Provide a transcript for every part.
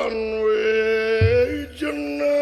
Lan wijena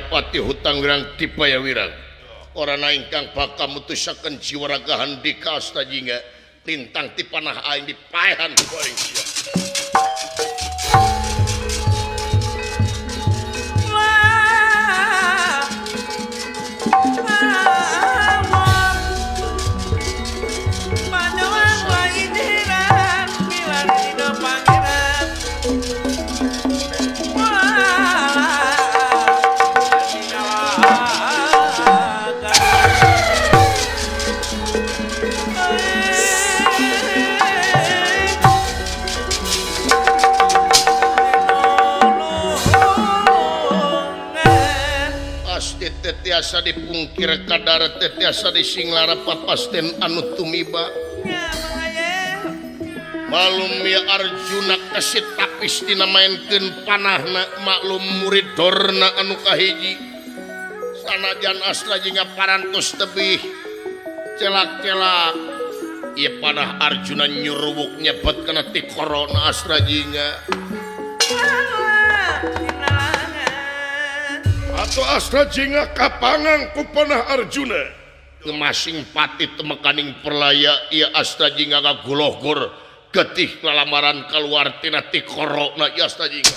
Pati hutang wirang dibaya wirang ora ingkang bakal mutusaken jiwa raga handika Astajingga lintang ti panah aing dipaehan ku aing sia. Tiasa dipungkir kadar teh tiasa disinglara papasten anu tumiba malum ya Arjuna kesit tapis dina maenkeun panahna maklum murid Dorna anu kahiji sanajan Astra jingga parantos tebih celak-celak ieu panah Arjuna nyuruwuk nyebet kana ti korona Astra jingga atau Astra Jingga kapangang ku panah Arjuna ngemasing pati temekaning perlaya ieu Astra Jingga ngagulohgor getih lalamaran kaluar tina ti korona ieu Astra Jingga.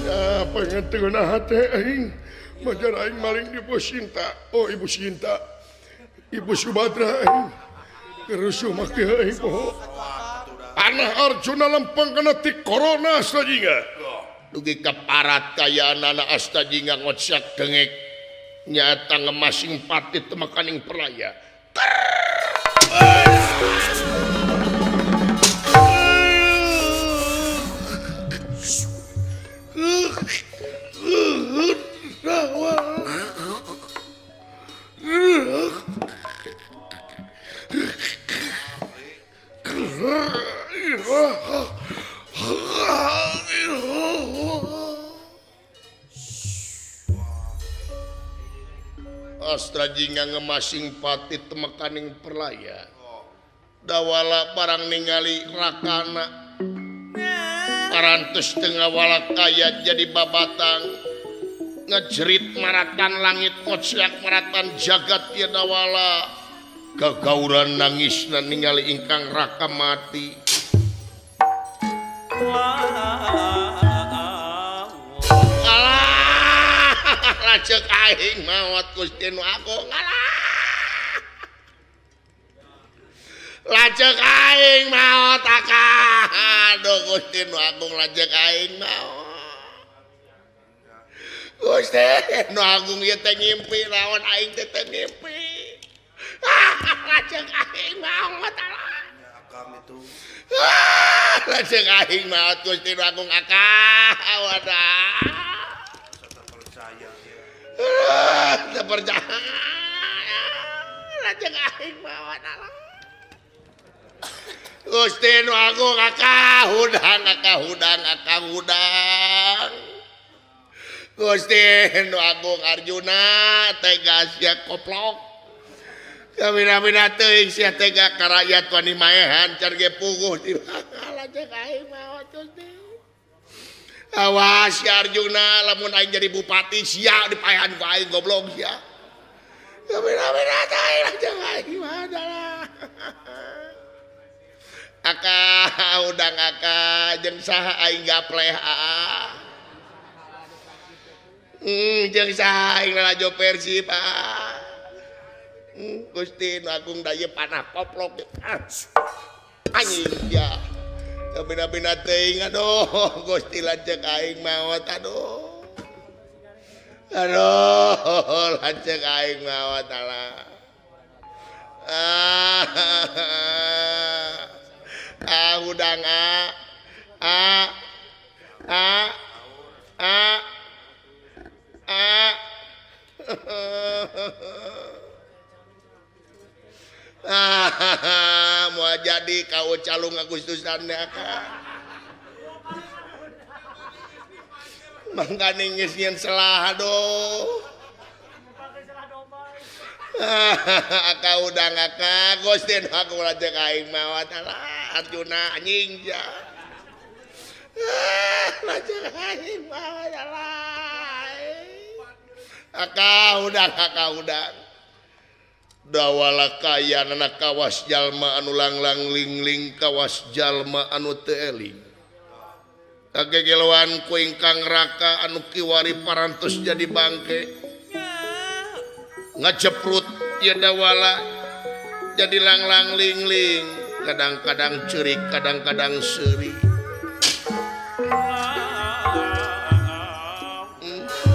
Ya pengen teu hate aing majar aing maling di Ibu Sinta. Oh Ibu Sinta Ibu Subadra aing kerusuh make aing poho. Panah Arjuna lempeng kana ti korona Astra Jingga. Dugi ka parat kayaanana Astra Jingga ngocak dengek nyata ngemasing pati temekaning perlaya. Astra Jingga ngemasing pati temekaning perlaya dawala barang ningali rakana parantos tengah wala kaya jadi babatang ngejerit maratan langit kocak maratan jagat ya dawala gagauran nangisna ningali ingkang raka mati. Alah lacek aing maot Gusti nu agung alah lacek aing maot akah aduh Gusti nu agung lacek aing maot Gusti nu agung ieu teh ngimpi naon aing teh teu ngimpi. Lacek aing maot alah itu. Lacek aing maot Gusti nu agung akah wadah. Terpercaya. Lanceuk aing maot alah. Gusti nu agung akahudang akahudang akahudang. Gusti nu agung Arjuna tega sia koplok. Kabina-bina teuing sia tega ka rakyat wani maehan can ge puguh di lanceuk aing maot Gusti. Awas si Arjuna lamun aing jadi bupati sia dipaehan ku aing goblok sia. Kabina-bina teuing lanceuk aing maot alah. Aka udang aka jeung saha aing gapleh aa. Jeung saha aing lalajo Persib aa. Gusti nu agung da ieu panah koplok. Anjing ya. Bina-bina teuing aduh Gusti lanceuk aing maot aduh. Aduh lanceuk aing maot alah. Ah udang a a a a a ah mau jadi kau calung Agustusan ya ka mangkaning geus nyeun selah aduh aka udang aka Gusti nu agung lanceuk aing maot alah Arjuna anjing ja. Lanceuk aing maot alah. Aka udang aka udang. Dawala kayanana kawas jalma anu langlang lingling kawas jalma anu teu eling. Kagegeloan ku ingkang raka anu kiwari parantos jadi bangke. Ngajeprut ieu dawala jadi langlang lingling. Kadang-kadang ceurik, kadang-kadang seuri.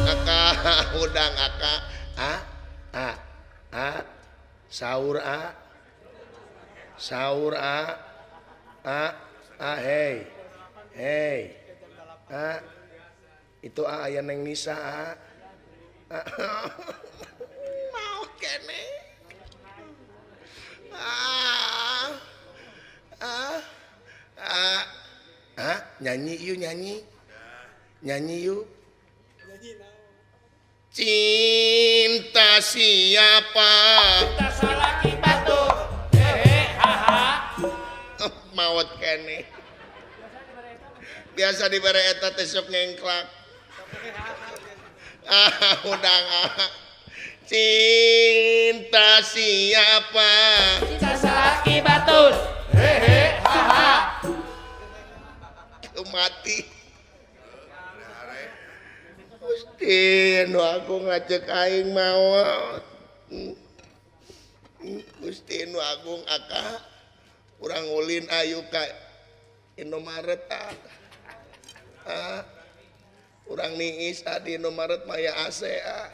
Aka udang aka a a a saur a saur a a a hey hey a itu a aya Neng Nisa a, a. Mau kene ah ah ah ah nyanyi yuk nyanyi nyanyi yuk cinta siapa cinta salaki batu hehe haha maot kene biasa dibere eta teh sok ngengklak ah udang ah cinta siapa cinta salaki batu hehe haha mati Gusti nu agung ngacek aing maot Gusti nu agung aka urang ulin ayu ka Indomaret ah urang niis di Indomaret maya AC ah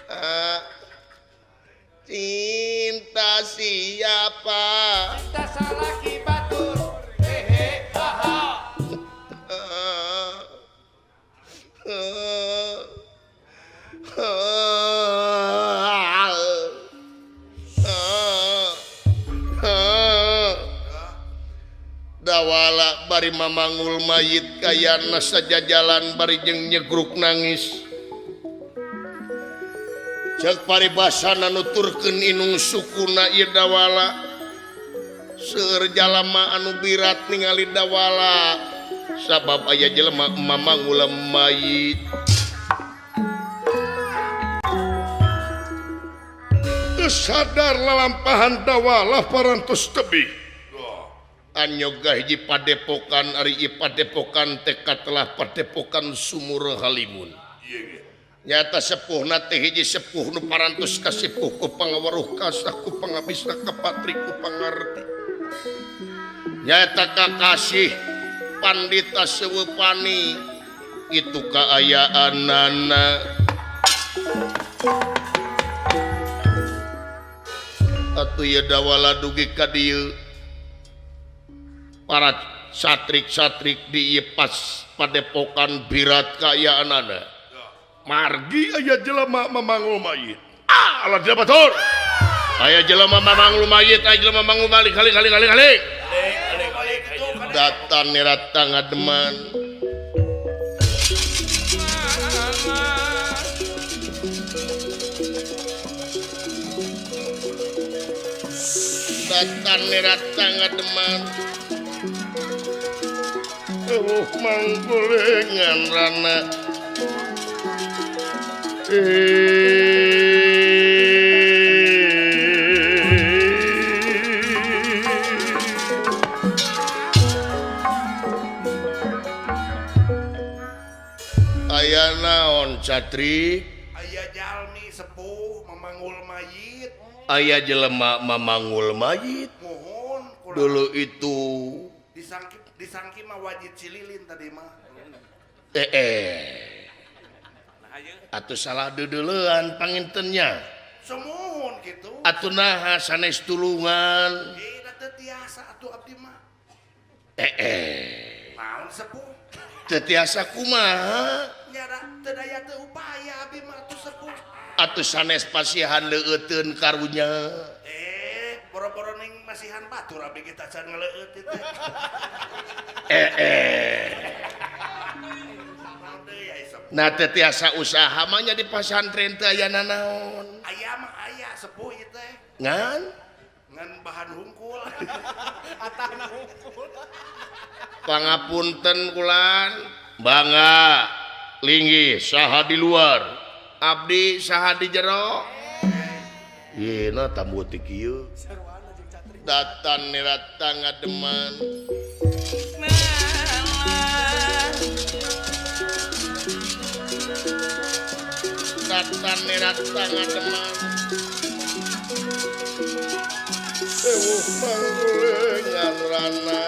ah cinta siapa cinta salaki batur hehe haha Dawala bari mamangul mayit kayana sajajalan bari jeung nyegruk nangis. Cek paribasana nuturkeun inung sukuna ieu dawala. Seueur jalma anu birat ningali dawala sabab aya jelema mamangul mayit. Teu sadar lalampahan dawala parantos tebih. Anyoga hiji padepokan ari ieu padepokan teh katelah padepokan Sumur Halimun. Nyata sepuhna teh hiji sepuh nu parantos kasipuh ku pangaweruh kasah ku pangabisa kapatri ku pangarti. Nyata kakasih Pandita Sewepani itu kaayaanana. Atuh ieu dawala dugi ka dieu. Para satrik-satrik di ieu pas padepokan birat kaayaanana. Margi aya jelema mamangul mayit. Ah, Allah tidak batur. Aya jelema mamangul mayit, aya jelema mamangul balik kali kali kali kali. Datan nerata ngademan. Datan nerata ngademan. Eueuh manggulengan rana. Aya naon catri? Aya jalmi sepuh mamanggul mayit. Aya jelema mamanggul mayit. Mohon dulu itu disangki disangki mah wajib cililin tadi mah. Atuh salah deudeulean pangintennya. Sumuhun kitu. Atuh naha sanes tulungan. Da teu tiasa atuh abdi mah. Naon sepuh? Teu tiasa kumaha? Nya da teu daya teu upaya abdi mah atuh sepuh. Atuh sanes pasihan leueuteun karunya. Boro-boro ning masihan batur abdi ge tacan ngaleueut teh. Nah teu tiasa usaha mah nya di pasantren teu aya nanaon. Aya mah aya sepuh ieu teh. Ngan? Ngan bahan hungkul. Atahna hungkul. Pangapunten kulan, bangga linggih saha di luar, abdi saha di jero. Yeuna tamu teh kieu. Datan nerata ngademan. Datan nerata ngademan. Ewuh manggulengan rana.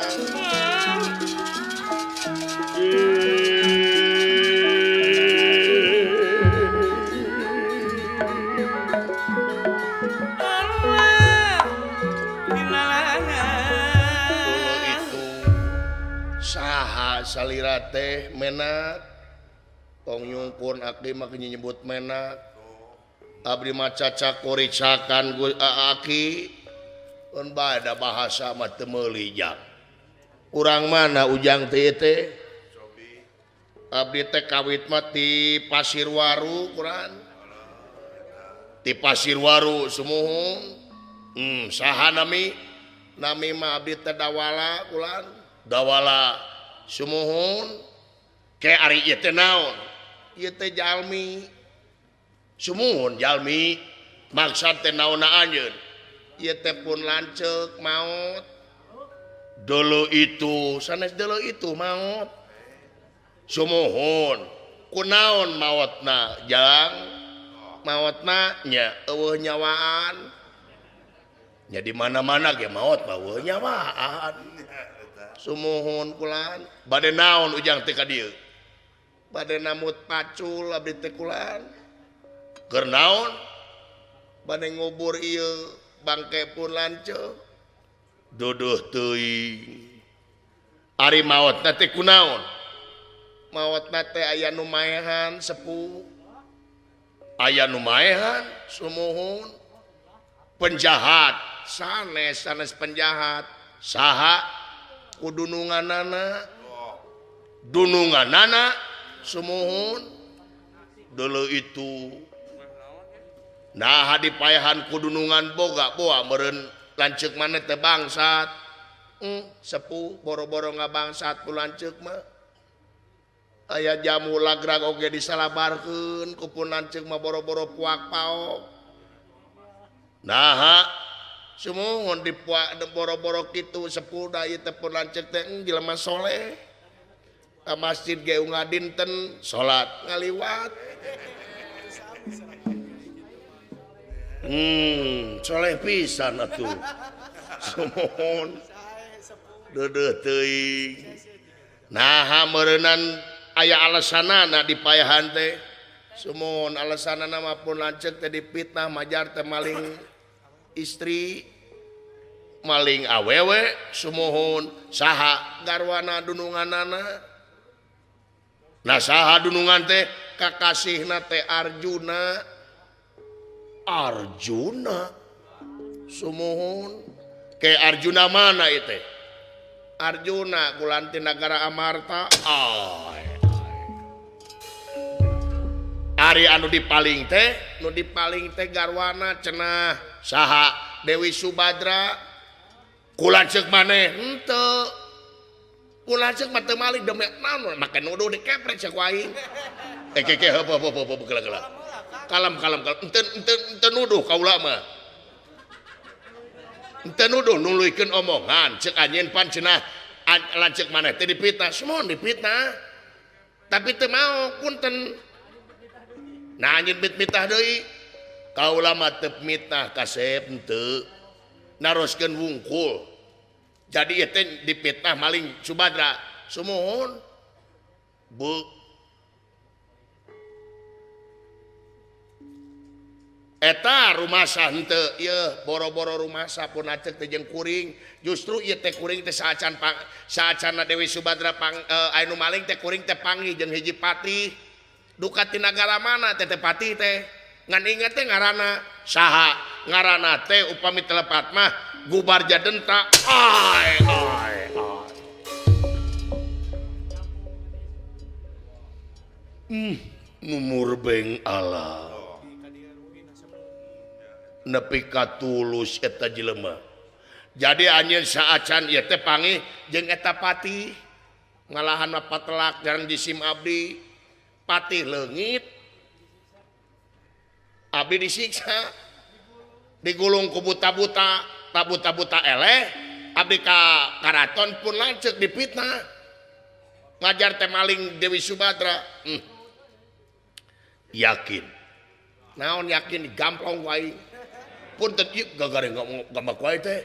Dulu itu saha salira teh menak tong nyungkun abdi mah nyebut menak abdi mah cacak koricakan aki pun bada bahasa mah teu meuli jang urang mana ujang teh teh abdi teh kawit mah ti Pasirwaru kurang ti Pasirwaru sumuhun saha nami nami mah abdi teh dawala kulan dawala sumuhun ke ari ieu teh naon ieu teh jalmi sumuhun jalmi maksad teh naonna anjeun ieu teh pun lanceuk maot dulu itu sanes dulu itu maot sumuhun kunaon maotna jang maotna nya eueuh nyawaan nya di mana-mana ge maot mah eueuh nyawaan sumuhun kulan bade naon ujang teh ka dieu bade namut pacul abdi teh kulan keur naon bade ngubur ieu bangke pun lanceuk duduh teuing ari maotna teh kunaon maotna teh aya nu maehan sepuh aya nu maehan sumuhun penjahat sanes sanes penjahat saha ku dununganana dununganana sumuhun dulu itu nah dipayahan ku dunungan boga boa meureun lanceuk maneh teh bangsat sepuh boro-boro ngabangsat ku lanceuk mah aya jamu lagrag oge disalabarkeun ku pun lanceuk mah boro-boro puak paok naha sumuhun dipuak boro-boro kitu sepuh da ieu teh pun lanceuk teh jelema soleh ka masjid ge unggal dinten salat ngaliwat soleh pisan atuh sumuhun deudeuh teuing naha meureunan aya alasanana dipayahan teh sumuhun alasanana mah pun lanceuk teh dipitnah majar teh maling istri maling awewe sumuhun saha garwana dununganana nah saha dunungan teh kakasihna teh Arjuna. Arjuna sumuhun ke Arjuna mana itu? Arjuna kulanti nagara Amarta. Ay. Ari anu dipaling teh, nu dipaling teh garwana cenah saha Dewi Subadra. Kulanceuk maneh henteu. Kulanceuk mah teu maling demi naon make nuduh dikeprek cek aing. Eh ke heup heup heup geula-geula. Kalem kalem kalem henteu henteu henteu nuduh kaula mah. Henteu nuduh nuluykeun omongan cek anjeun pan cenah lanceuk maneh teh dipitnah, sumuhun dipitnah. Tapi teu mau punten. Nah anjeun mitah deui kaula mah teu mitah kasep henteu naroskeun wungkul. Jadi ieu teh dipitnah maling Subadra sumuhun bu eta rumasa henteu ieu boro-boro rumasa pun acek teh jeung kuring justru ieu teh kuring teh saacan saacanna Dewi Subadra pang anu maling teh kuring teh panggih jeung hiji patih. Duka ti nagara mana teh teh patih teh ngan inget teh ngaranna saha ngaranna teh upami telepat mah Gubarja Denta. Ai ai ai mumurbeng Allah nepi ka tulus eta jelema. Jadi anjeun saacan ieu teh panggih jeung eta patih ngalahan mah patelak jarang jisim abdi. Patih leungit abdi disiksa digulung ku buta-buta tabuta-buta eleh abdi ka karaton pun lanceuk dipitnah ngajar teh maling Dewi Subadra. Yakin naon yakin digamplong wae punten ieu gagareng gambak wae teh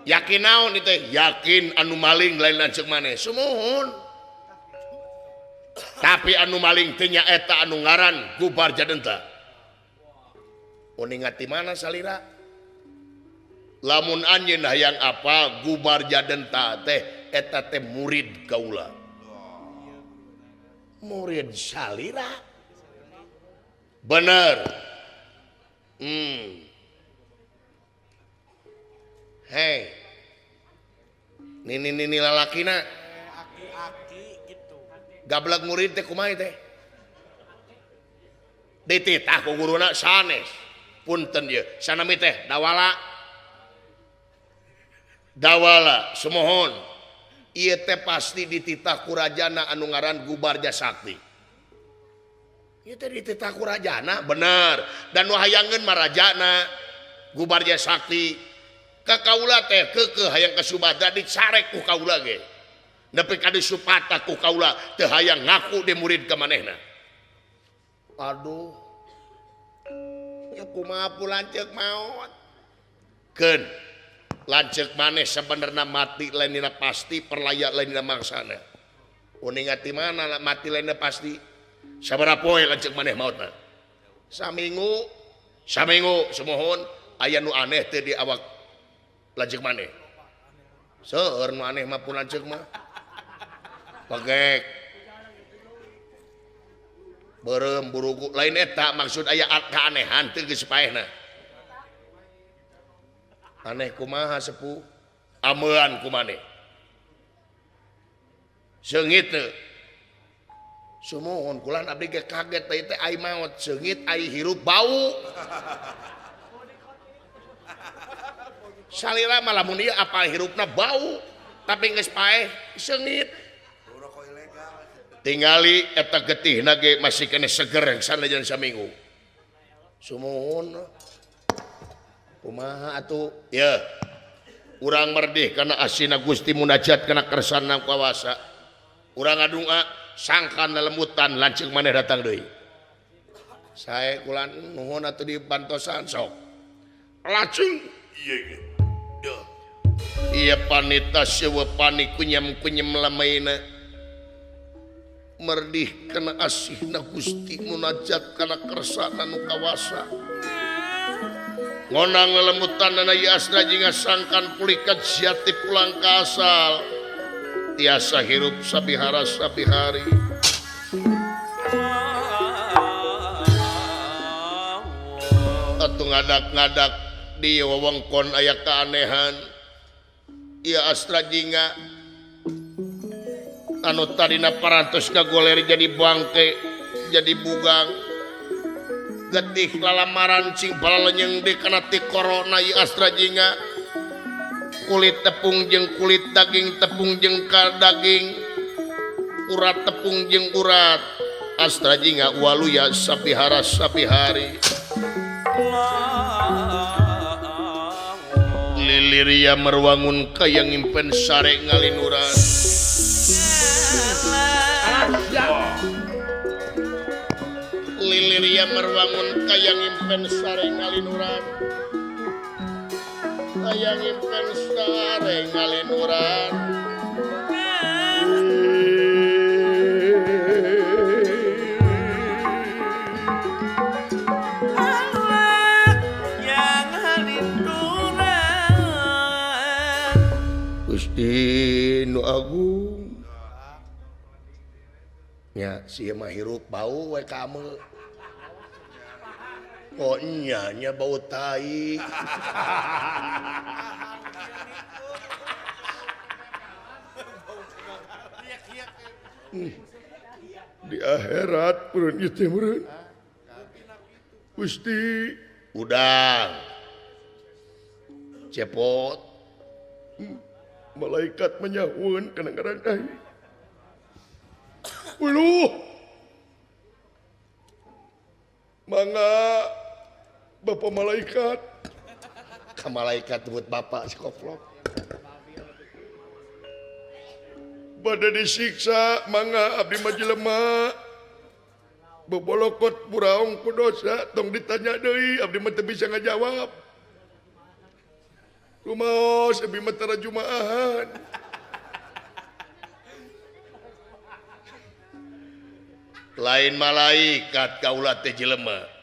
yakin naon ieu teh yakin anu maling lain lanceuk maneh sumuhun. Tapi anu maling teh nyaeta anu ngaran Gubarja Denta. Uningat di mana salira? Lamun anjeun hayang apa Gubarja Denta teh eta teh murid kaula. Murid salira. Bener. Hei. Nini-nini lalakina. Gablek murid teh kumaha teh? Dititah ku guruna sanes. Punten ieu, sanami teh dawala. Dawala sumuhun. Ieu teh pasti dititah ku rajana anu ngaran Gubarja Sakti. Ieu teh dititah ku rajana, bener. Dan nu hayangeun mah rajana Gubarja Sakti. Ka kaula teh keukeuh hayang ka Subadra dicarek ku kaula ge. Nepi ka disupata ku kaula teu hayang ngaku di murid ka manehna. Aduh. Ya kumaha lanceuk maot. Keun lanceuk maneh sabenerna mati lainna pasti perlaya lainna mangsana. Uninga ti mana mati lainna pasti. Sabaraha poe lanceuk maneh maotna? Saminggu, saminggu sumuhun aya nu aneh teh di awak lanceuk maneh. Seueur nu aneh mah pun lanceuk mah. Pegek beureum burugu lain eta maksud aya keanehan teu geus paehna. Aneh kumaha sepuh amean kumaneh seungit teu sumuhun kulan abdi ge kaget teh teh ai maot seungit ai hirup bau. Salira mah lamun ieu apal hirupna bau tapi geus paeh seungit. Tingali eta getihna ge masih keneh seger sanajan saminggu. Sumuhun kumaha atuh ye urang merdih kana asina Gusti munajat kana kersana kawasa. Urang ngadunga sangkan lemutan lanceuk maneh datang deui. Sae kulan nuhun atuh dibantosan sok. Lajeng ieu ge. Ieu panita sewe panik kunyam-kunyam lamaina. Merdih kana asihna Gusti munajat kana kersana nu kawasa. Ngonang lelemutan ieu asna jeung sangkan pulih ka jati pulang ka asal. Tiasa hirup sabihara sabihari. Atuh ngadak-ngadak di wewengkon aya keanehan. Ieu Astra Jingga anu tadina parantos kagoler jadi bangke, jadi bugang. Getih lalamaran cing balalenyeng deui kana ti corona ieu Astra Jingga. Kulit tepung jeung kulit daging, tepung jeung ka daging, urat tepung jeung urat. Astra Jingga waluya sapihara sapihari. Liliria merwangun kaya ngimpen sare ngalinuran. Liliria merwangun kaya ngimpen sare ngalinuran. Kaya ngimpen sare ngalinuran. Gusti nu agung nya si mah hirup bau we kamu. Oh nya nya bau tai. Di akhirat meureun ieu teh meureun. Gusti udang cepot malaikat menyahueun kana ngaran aing. Uluh. Mangga Bapak malaikat. Ka malaikat sebut bapak si koplok. Bade disiksa mangga abdi mah jelema. Bobolokot buraong ku dosa tong ditanya deui abdi mah teu bisa ngajawab. Rumaos abdi mah tara jumaahan. Lain malaikat kaula teh jelema.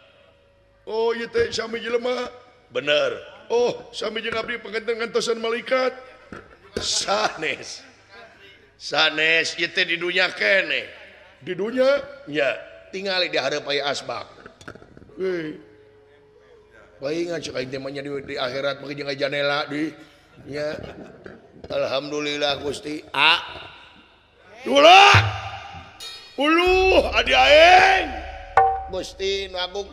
Oh ieu teh sami jelema. Bener. Oh sami jeung abdi panganten ngantosan malaikat. Sanes. Sanes ieu teh di dunya keneh. Di dunya? Nya, tingali di hareup aya asbak. Heuy. Palingan cek aing teh mah nya di akhirat mah jeung janela deui. Nya. Alhamdulillah Gusti. A. Dulak. Uluh adi aing. Gusti nu agung.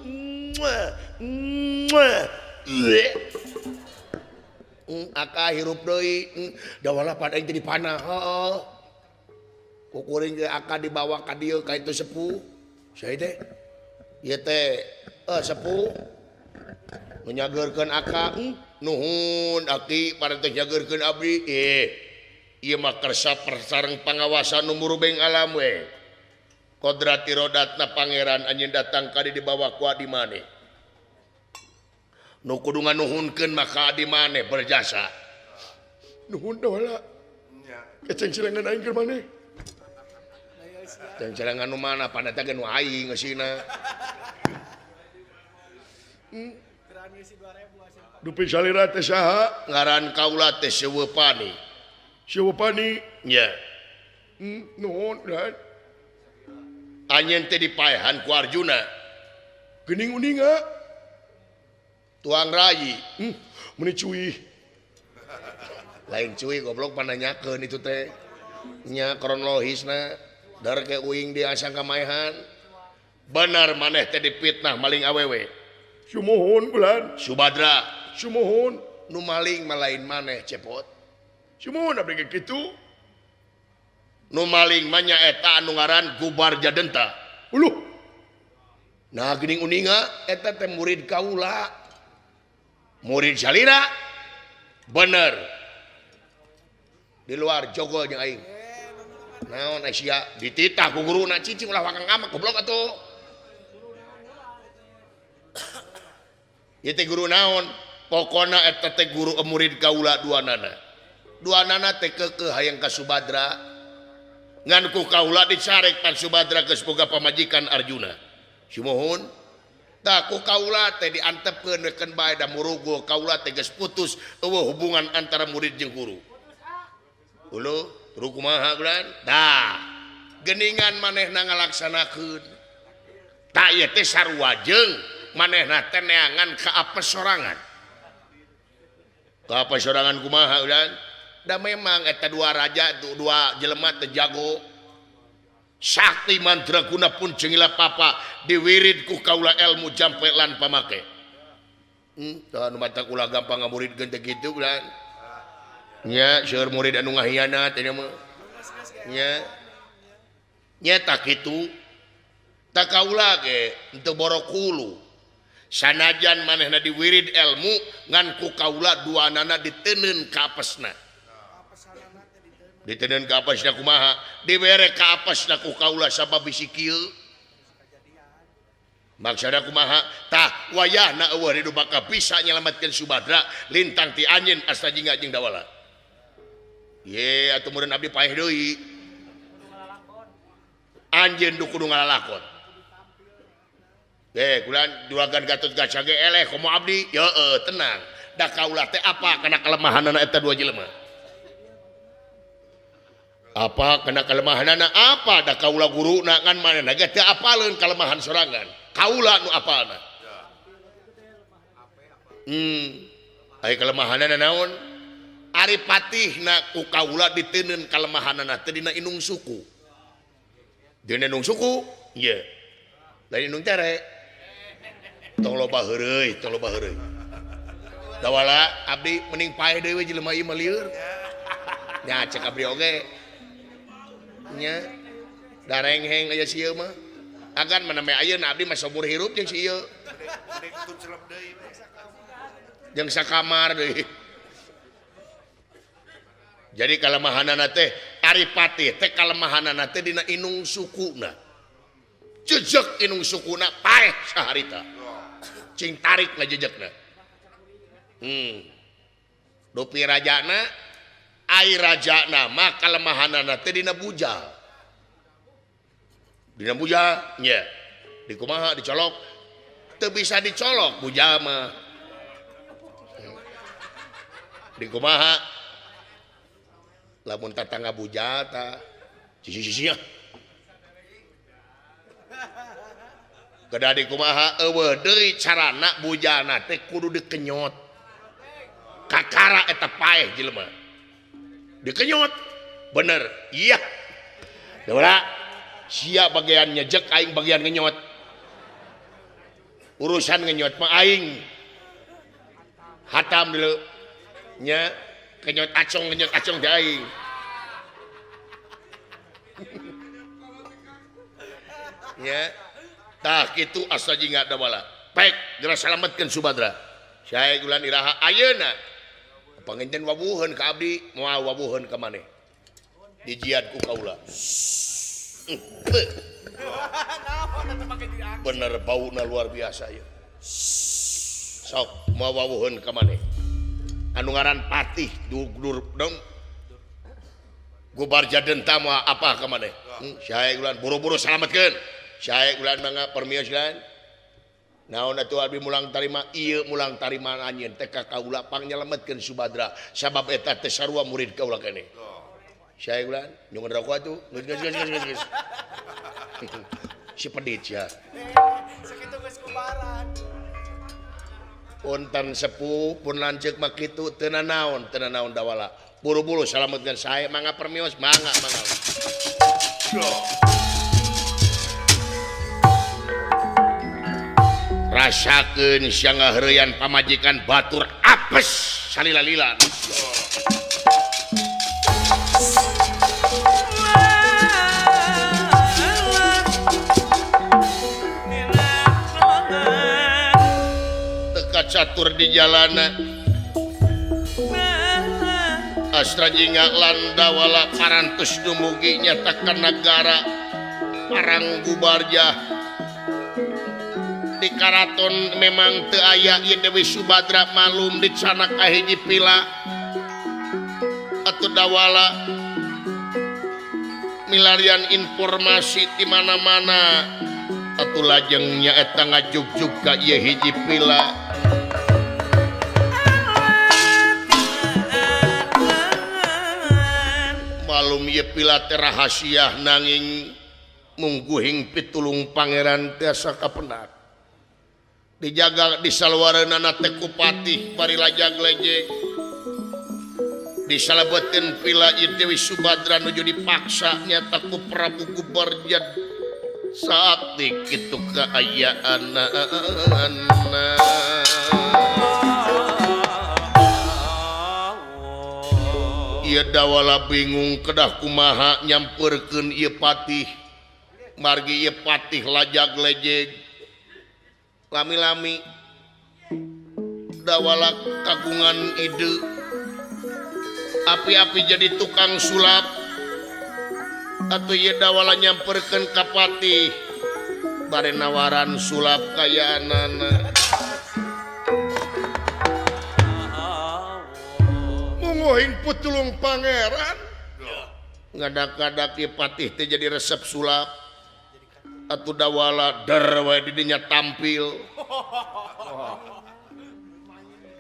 Aka hirup deui. Dawala pada aing teh dipanah. Heeh. Ku kuring ge aka dibawa ka dieu ka itu sepuh. Saya teh ieu teh sepuh menyageurkeun aka. Nuhun aki parantos nyageurkeun abdi. Ieu mah kersa sareng pangawasan nu murubeng alam we. Kodrat irodatna pangeran anjeun datang ka dieu dibawa ku adi maneh. Nu kudu nganuhunkeun maka adi maneh berjasa. Nuhun dawala. Keceng silangan aing keur maneh. Ceng silangan nu mana pan eta ge nu aing geusina. Dupi salira teh saha? Ngaran kaula teh Sewepani. Sewepani? Nya. Nuhun dan anjeun teh dipaehan ku Arjuna. Geuning uninga tuang rayi. Meuni cuy. Lain cuy goblok pananyakeun itu teh. Nya kronologisna dar ke uing di asang kamaehan. Bener maneh teh dipitnah maling awewe. Sumuhun bulan. Subadra. Sumuhun. Nu maling mah lain maneh cepot. Sumuhun abdi ge kitu. Nu maling mah nya eta anu ngaran Gubar Jadenta. Uluh. Nah geuning uninga eta teh murid kaula. Murid salira. Bener. Di luar jogol jeung aing. Naon sia dititah ku guruna cicing ulah wakang amak goblok atuh. Ieu teh guru naon? Pokona eta teh guru murid kaula duanana. Duanana teh keukeuh hayang ka Subadra. Ngan ku kaula dicarek pan Subadra geus boga pamajikan Arjuna. Sumuhun. Tah ku kaula teh diantepkeun we keun bae da murugo kaula teh geus putus eueuh hubungan antara murid jeung guru. Uluh. Terus kumaha ulan? Tah, geningan manehna ngalaksanakeun. Tah ieu teh sarua jeung manehna teh neangan ka apes sorangan. Ka apes sorangan kumaha ulan? Da memang eta dua raja dua jelema teh jago. Sakti mandraguna pun jengila papa diwirid ku kaula ilmu jampe lan pamake. Tah nu mata kula gampang ngamuridkeun teh kitu ulan. Nya seueur murid anu ngahianat eta mah. Nya. Nya tak kitu. Tak kaula ge henteu borokulu. Sanajan manehna diwirid ilmu ngan ku kaula duanana diteunkeun ka apesna. Diteunkeun ka apesna kumaha? Dibere ka apesna ku kaula sabab bisi kieu. Maksudna kumaha? Tah wayahna eueuh hidup bakal bisa nyelametkeun Subadra lintang ti anjeun Astajingga jeung Dawala. Ye atuh meureun abdi paeh deui. Anjeun du kudu ngalalakon. Kulan juragan Gatot Kaca ge eleh komo abdi. Heeh, tenang. Da kaula teh apa kana kelemahanana eta dua jelema? Apa kana kelemahanana apa da kaula guruna ngan manehna ge teu apaleun kelemahan sorangan. Kaula nu apalna. Ai kelemahanana naon? Ari patihna ku kaula diteunkeun kelemahanana teh dina indung suku. Dina indung suku? Ieu. Lain indung tere. Tong loba heureuy, tong loba heureuy. Dawala abdi mending paeh deui we jelema ieu mah lieur. Nya cek abdi oge. Nya darengheng aya si ieu mah. Agan mana me ayeuna abdi mah sobur hirup jeung si ieu. Jeung sakamar deui. Jadi kalemahanana teh ari patih teh kalemahanana teh dina inung sukuna. Jejek inung sukuna paeh saharita. Cing tarik lah jejekna. Dupi rajana ai rajana mah kalemahanana teh dina bujal. Dina bujal nya. Di kumaha dicolok? Teu bisa dicolok bujal mah. Di kumaha? Lamun tatangga bujal tah sisi-sisi. Kedah di kumaha eueuh deui carana bujana teh kudu dikenyot. Kakara eta paeh jelema. Dikenyot. Bener. Iya. Dawala sia bagian nyejek aing bagian ngenyot. Urusan ngenyot mah aing. Hatam dulu. Nya kenyot acong teh aing. Nya tah kitu asa jingga Dawala. Baik, geura salametkeun Subadra. Sae gulan iraha ayeuna. Panginten wabuheun ka abdi, moal wabuheun ka maneh. Dijiad ku kaula. Bener bauna luar biasa ieu. Sok moal wabuheun ka maneh. Anu ngaran patih dudur dong. Gubarja denta moal apa ka maneh. Sae gulan buru-buru salametkeun. Sae gulan mangga permios gulan. Naon atuh abdi mulang tarima ieu mulang tarima anjeun teh ka kaula pangnyelametkeun Subadra sabab eta teh sarua murid kaula keneh. Sae gulan nyungun rokok atuh geus geus geus geus. Si pedit sia. Sakitu geus kubaran. Punten sepuh pun lanceuk mah kitu teu nanaon teu nanaon Dawala. Buru-buru salametkeun sae mangga permios mangga mangga. Rasakeun sia ngaheureuyan pamajikan batur apes salila-lila. Teka catur di jalana. Astra jingga lan Dawala parantos dumugi nyatakan nagara Parang Gubarja. Di karaton memang teu aya ieu Dewi Subadra malum dicanak kahiji pila atuh Dawala milarian informasi di mana-mana atuh lajeng nyaeta ngajugjug ka ieu hiji pila. Maklum ieu pila teh rahasia nanging mungguhing pitulung pangeran tiasa kapendak. Dijaga di salwareunana teh ku patih bari lajag lejeg. Disalabetin pila ieu Dewi Subadra nuju dipaksa nyata ku Prabu Gubarjad saat kitu kaayaanana. Ieu Dawala bingung kedah kumaha nyamperkeun ieu patih. Margi ieu patih lajag lejeg. Lami-lami Dawala kagungan ide api-api jadi tukang sulap atuh ieu Dawala nyamperkeun ka patih bare nawaran sulap kayaanana. Munguhing putulung pangeran ngadak-ngadak ieu patih teh jadi resep sulap atuh Dawala der wae di dinya tampil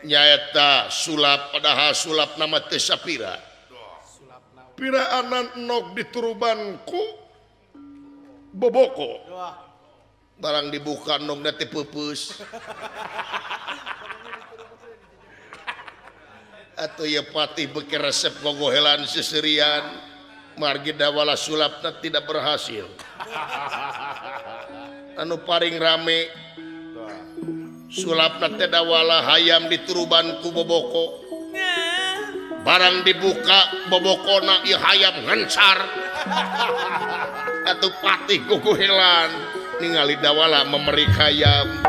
nyaeta sulap padahal sulap nama teh sapira piraanan nog diturubanku boboko barang dibuka nogna teh peupeus atuh ieu patih beuki resep gogohelan seserian margi Dawala sulapna tidak berhasil. Anu paling rame sulapna teh Dawala hayam dituruban ku boboko barang dibuka bobokona ieu hayam ngencar atuh patih gogohelan ningali Dawala memerik hayam.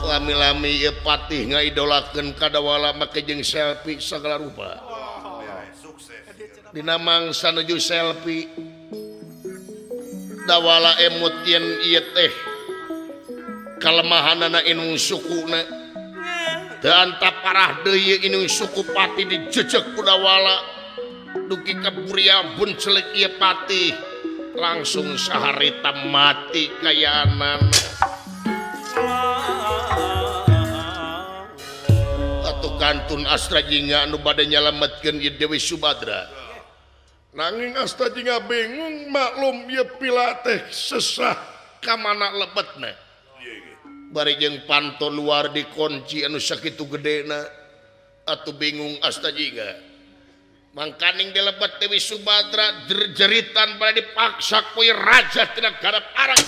Lami-lami ieu patih ngaidolakeun ka Dawala make jeung selfie sagala rupa. Dina mangsa nuju selfie Dawala emut yen ieu teh kalemahanana inung sukuna teu antap parah deui inung suku patih dijejeg ku Dawala dugi ka buria buncelik ieu patih langsung saharita mati kayaanana. Atuh kantun Astra Jingga anu bade nyalametkeun ieu Dewi Subadra. Nanging Asta Jingga bingung maklum ieu pila teh sesah ka mana lebetna. Bari jeung panto luar dikunci anu sakitu gedena atuh bingung Asta Jingga. Mangkaning dilebet Dewi Subadra jeritan bade dipaksa ku raja tina garap arang.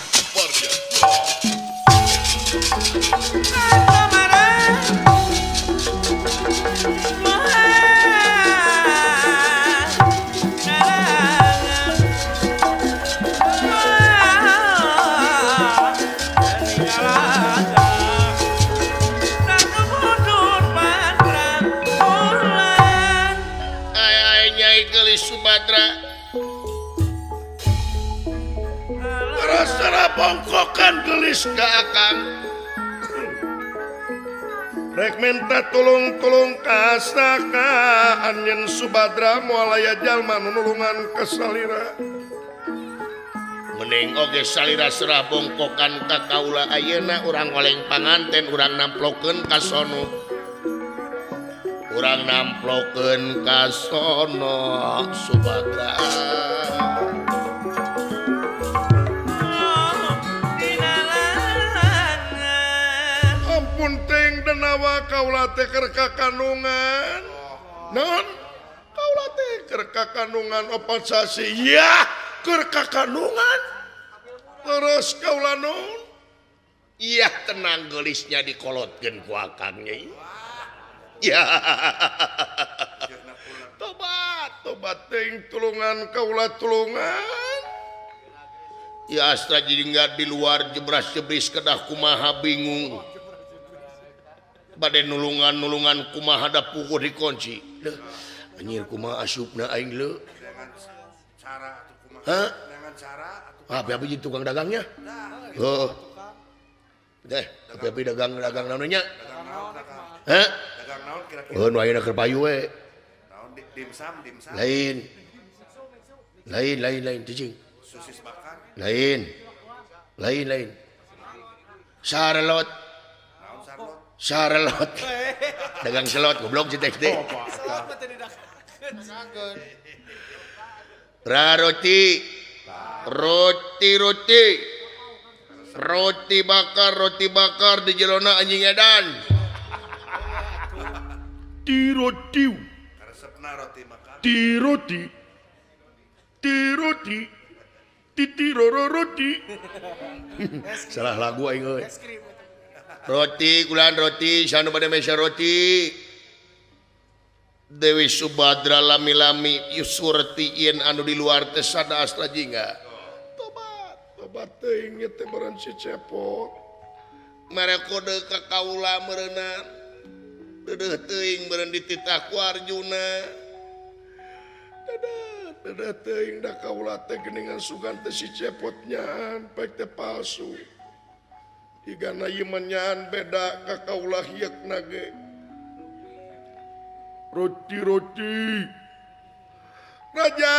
Subadra rasana bongkokan gelis ka akang rek minta tulung-tulung ka Astaka anjeun Subadra moal aya jalma nu nulungan ka salira. Mending oge salira serah bongkokan ka kaula ayeuna urang oleng panganten urang namplokeun ka sono. Urang namplokeun ka sono Subadra. Ampun ting denawa kaula teh keur kakandungan. Naon? Kaula teh keur kakandungan opat sasi. Yah, keur kakandungan. Terus kaula naon? Iya tenang geulisnya dikolotkeun ku akang nya. Ya. Tobat, tobat ting tulungan kaula tulungan. Ya Astra Jingga di luar jebras-jebris kedah kumaha bingung. Bade nulungan-nulungan kumaha da puguh dikunci. Leuh, anjir kumaha asupna aing leuh. Dengan cara atuh kumaha? Hah? Dengan cara atuh. Api-api jadi tukang dagangnya. Heuh. Deh, api-api dagang-dagang naon nya? Hah? Dagang naon kira-kira? Heuh, nu ayeuna keur payu we. Naon dimsum, dimsum. Lain. Lain, lain, lain cicing. Sosis bakar. Lain. Lain, lain. Sarlot. Sarelot. Dagang selot goblok si teh teh. Roti. Roti roti. Roti bakar di jelona anjing edan. Ti roti. Ti roti. Ti roti. Titi roro roti. Salah lagu aing euy. Roti gulan roti sanu bade meser roti. Dewi Subadra lami-lami yusurti yen anu di luar teh sada astra jingga. Tobat, tobat teuing ieu teh meureun si Cepot. Mere kode ka kaula meureunna. Deudeuh teuing meureun dititah ku Arjuna. Dadah teuing da kaula teh geuningan sugan teh si Cepot nyaan pek teh palsu. Igana ieu mah nyaan beda ka kaula hieukna ge. Roti roti. Raja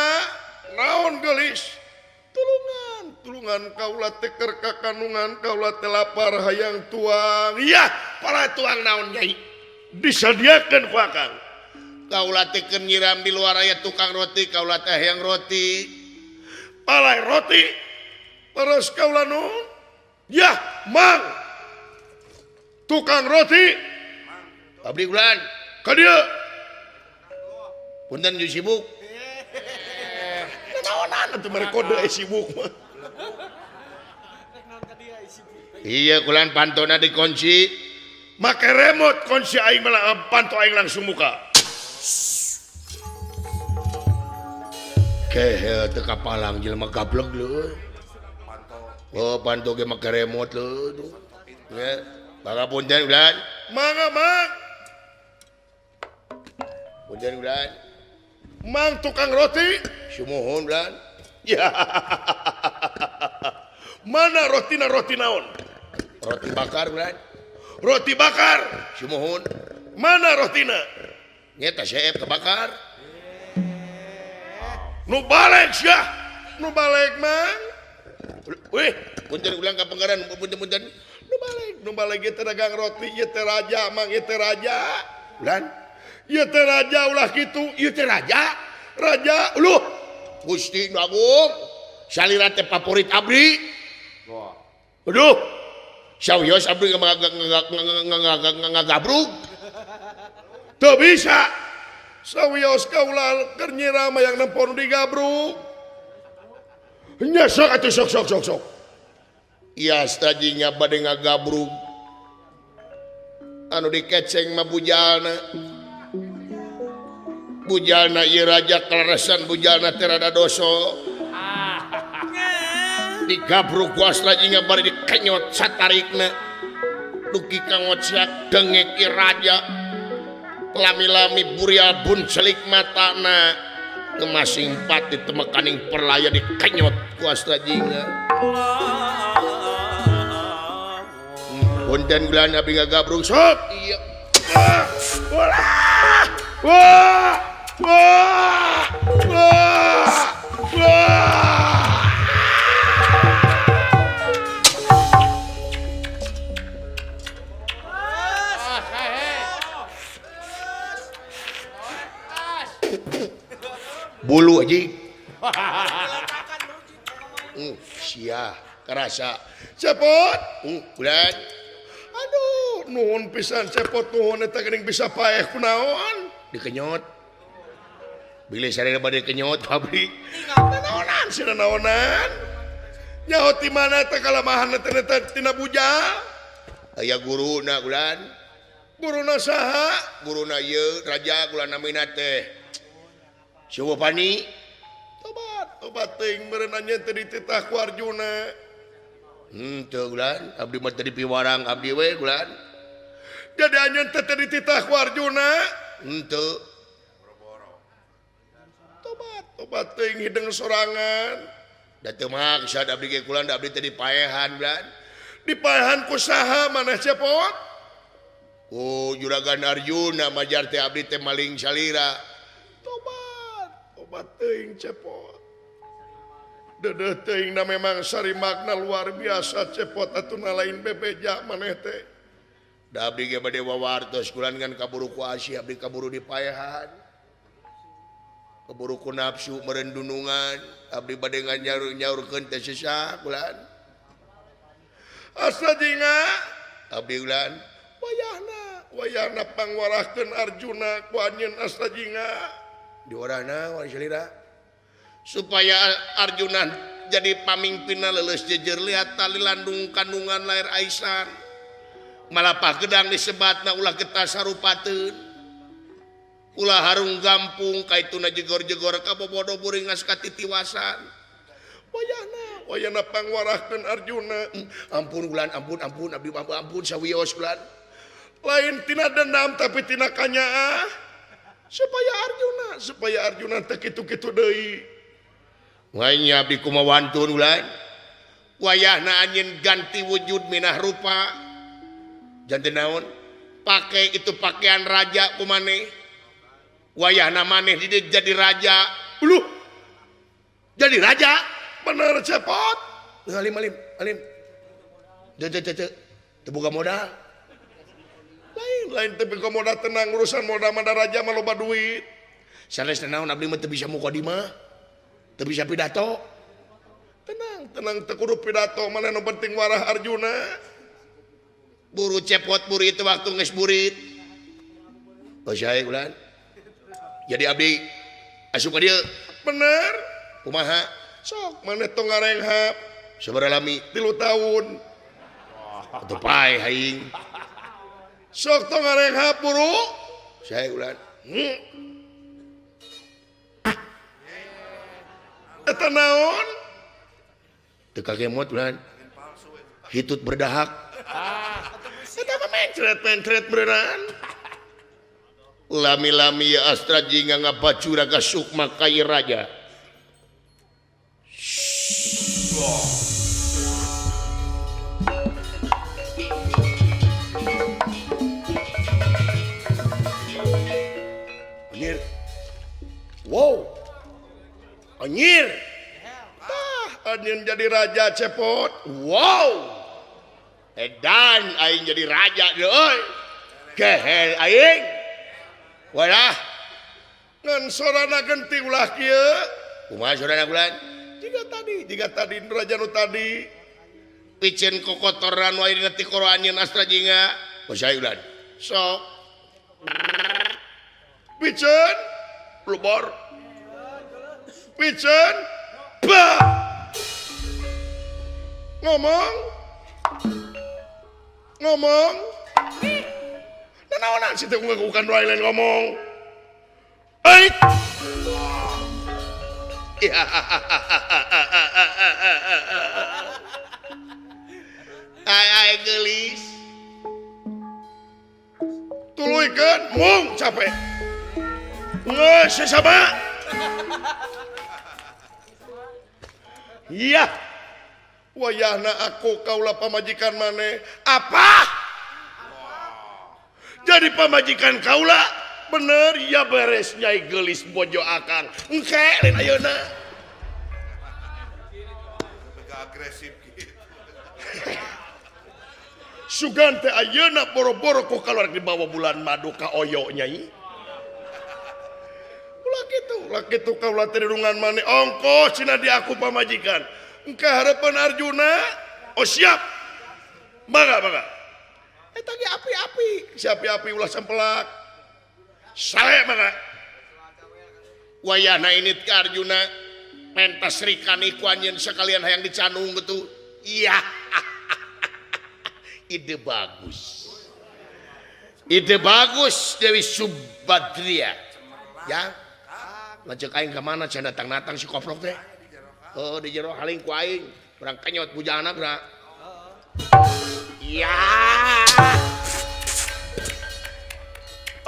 naon geulis? Tulungan, tulungan kaula teh keur kakanungan kaula teh lapar hayang tuang. Yah, para tuang naon nyai? Disadiakeun ku akang. Kaula teh keur nyiram di luar aya tukang roti, kaula teh hayang roti. Palai roti. Terus kaula nuhun. Yah, mang. Tukang roti. Abdi ulan. Ka dieu. Punten jeung sibuk. Naonan atuh mere kode sibuk mah. Iya, kulan pantona dikunci. Make remote kunci aing malah panto aing langsung buka. Kehe teu kapalang jelema gablek leuh. Oh, panto ge make remote leuh. Ya, mangga punten ulan. Mangga, Mang. Punten ulan. Mang tukang roti. Sumuhun ulan. Ya. Mana rotina roti naon? Roti bakar ulan. Roti bakar. Sumuhun. Mana rotina? Nyeta seep kebakar. Nu balik sia. Nu balik Mang. Wih, punten ulang ka penggaran, punten-punten. Nu balik ieu teh dagang roti, ieu teh raja, Mang, ieu teh raja. Ulan. Ieu teh raja ulah kitu, ieu teh raja. Raja, uluh. Gusti nu agung. Salira teh favorit abdi. Aduh. Sawios abdi ngagabrug. Teu bisa. Sawios kaula keur nyiram hayang nempo nu digabrug. Nya sok atuh sok sok sok sok. Iya stajinya bade ngagabrug. Anu dikeceng mah bujalna. Bujalna ieu raja kaleresan bujalna teh rada doso. Digabrug ku astrajinga bari dikenyot satarikna. Duki kangocak dengek ieu raja. Lami-lami burial buncelik matana. Kemasing pati temekaning perlaya dikenyot ku astrajinga. Punten ulan abdi ngagabrug sok. Iya. Wah! Wah! Wah! Wah! Wah! Bulu aja. Sia kerasa. Cepot. Ulan. Aduh, nuhun pisan Cepot nuhun eta geuning bisa paeh kunaon? Dikenyot. Bilih sareng bade kenyot pabrik. Naonan sia naonan. Nyaho ti mana teh kalamahan teh eta tina bujal? Aya guruna ulan. Guruna saha? Guruna ieu raja ulan namina teh Siwapani. Tobat, tobat teuing meureun anjeun teh dititah ku Arjuna. Henteu ulan, abdi mah teu dipiwarang abdi we ulan. Jadi anjeun teh teu dititah ku Arjuna? Henteu. Tobat, tobat teuing hideng sorangan. Da teu maksad abdi ge kulan da abdi teh dipaehan ulan. Dipaehan ku saha maneh Cepot? Ku Juragan Arjuna majar teh abdi teh maling salira. Tobat, tobat teuing Cepot. Dedeh teuing na memang sari makna luar biasa Cepot atuh na lain bebeja maneh teh. Da abdi ge bade wawartos kulan ngan kaburu ku asih abdi kaburu dipaehan. Kaburu ku nafsu meureun dunungan abdi bade nganyaur-nyaurkeun teh sesah kulan. Astra Jingga abdi ulan wayahna wayahna pangwarahkeun Arjuna ku anjeun Astra Jingga diorana wali salira supaya Arjuna jadi pamimpinna leuleus jejer lihat tali landung kandungan lahir aisan malapah gedang disebatna ulah getah sarupateun ulah harung gampung kaituna jegor-jegor ka bobodo buringas katitiwasan wayahna wayahna pangwarahkeun Arjuna. Ampun ulan ampun ampun abdi ampun sawios ulan lain tina dendam tapi tina kanyaah supaya Arjuna teu kitu-kitu deui. Wanya abdi kumaha wantun ulan wayahna anjeun ganti wujud minah rupa janten naon pakai itu pakaian raja kumaneh wayahna maneh di jadi raja uluh jadi raja bener cepot alim alim alim teu teu teu teu boga modal lain lain teu boga modal tenang urusan modal mah raja mah loba duit sanes naon abdi mah teu bisa mukadimah teu bisa pidato tenang tenang teu kudu pidato maneh nu penting warah Arjuna buru cepot buru itu waktu geus burit oh sae ulan jadi abdi asup ka dieu bener kumaha sok maneh tong ngarenghap sabaraha lami 3 tahun atuh pae aing sok tong ngarenghap buru sae ulan eta naon teu kagemot ulan hitut berdahak eta mah mencret-mencret beneran lami-lami ya Astra Jingga ngabacura ka sukma kai raja. Anjir. Wow. Anjir. Tah anjeun jadi raja cepot. Wow. Edan aing jadi raja deui. Gehel aing. Walah. Ngan sorana genti ulah kieu. Kumaha sorana bulan? Jiga tadi raja nu tadi. Piceun kokotoran wae dina tikoro anjeun Astra Jingga. Kusaha ulan? Sok. Piceun lubor. Piceun bah. Ngomong ngomong nanaonan si teh bukan wae lain ngomong ait ai ai geulis tuluykeun mung capek geus sesama iya wayahna aku kaula pamajikan maneh apa jadi pamajikan kaula bener ya beres nyai geulis bojo akang engke lain ayeuna agresif gitu sugan teh ayeuna boro-boro ku kaluar dibawa bulan madu ka oyo nyai ulah kitu kaula teh dirungan maneh ongkoh cenah di aku pamajikan engke harapan Arjuna oh siap mangga mangga eta ge api-api si api-api ulah sempelak sale mangga wayahna ini ke Arjuna pentas Srikani ku anjeun sekalian hayang dicanung gitu iya ide bagus Dewi Subadria ya lanceuk aing ka mana can datang-datang si koprok teh. Oh di jero haling ku aing urang kenyot bujana geura. Iya.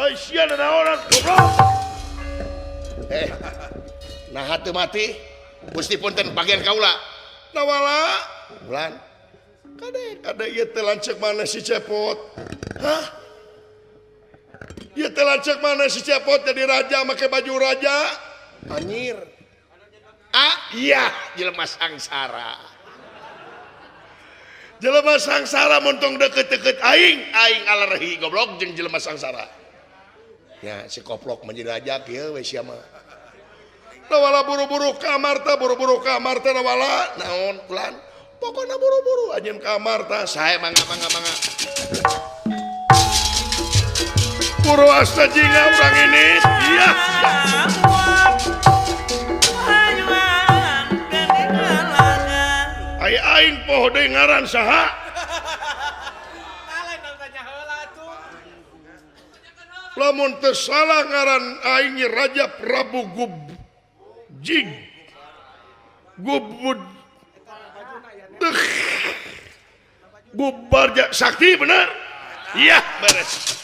Ai sia naonan goblok. Nah teu mati. Gusti punten bagian kaula. Nawala bulan. Kade kade ieu teh lanceuk mana si cepot. Hah? Ieu teh lanceuk mana si cepot jadi raja make baju raja. Anjir. Ah iya jelema sangsara. Jelema sangsara mun tong deket-deket aing, aing alergi goblok jeung jelema sangsara. Ya si koplok menjadi raja kieu we sia mah. Nawala buru-buru ka Amarta, buru-buru ka Amarta nawala naon ulan. Pokona buru-buru anjeun ka Amarta, sae mangga mangga mangga. Buru asta jingga urang ini. Iya. Ai aing poho deui ngaran saha? Lamun teu salah ngaran aing Raja Prabu Gubjig. Gubud Gubarja Sakti bener? Iya, beres.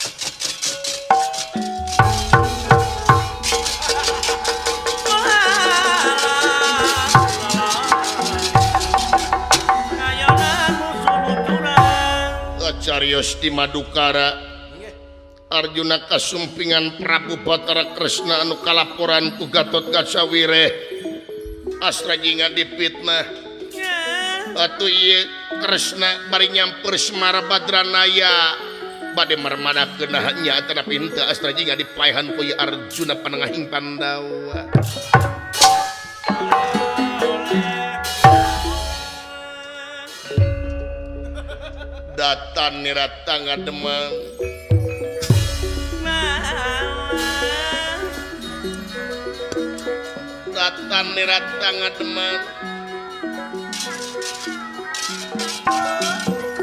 Carios di Madukara Arjuna kasumpingan Prabu Batara Kresna anu kalaporan ku Gatotkaca wireh Astra jingga dipitnah atuh ieu Kresna bari nyamper Semara Badranaya bade marmanakeun nya tanapi henteu Astra jingga dipaehan ku Arjuna panengahing Pandawa. Datan nirata ngademang datan nirata ngademang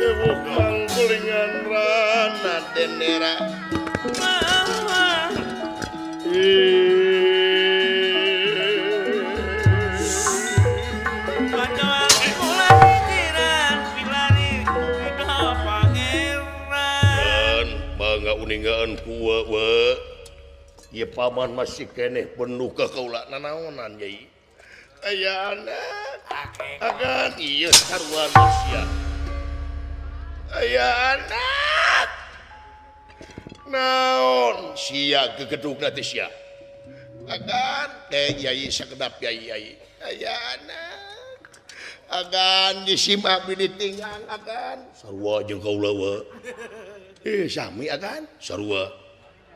ewukang kulingan rana denera uningaan kuwa we ieu paman masih keneh penuh ka kaula nanaonan yai aya anak agan ieu sarua manusia aya anak naon sia gegedugna teh sia agan teh yai sakedap yai yai aya anak agan disim abdi ditinggang agan sarua jeung kaula we sami agan sarua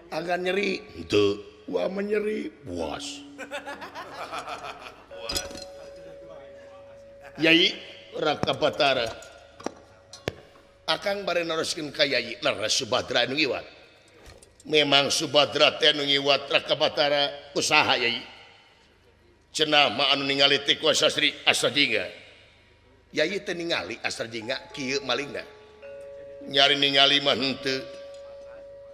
agan nyeri henteu wa menyeri puas Yai Raka Batara akang bare naroskeun ka Yai leres Subadra anu ngiwat memang Subadra teh anu ngiwat Raka Batara usaha Yai cenah mah anu ningali teh ku Sastri Astra Jingga Yai teh ningali Astra Jingga kieu malingna nyari ningali mah henteu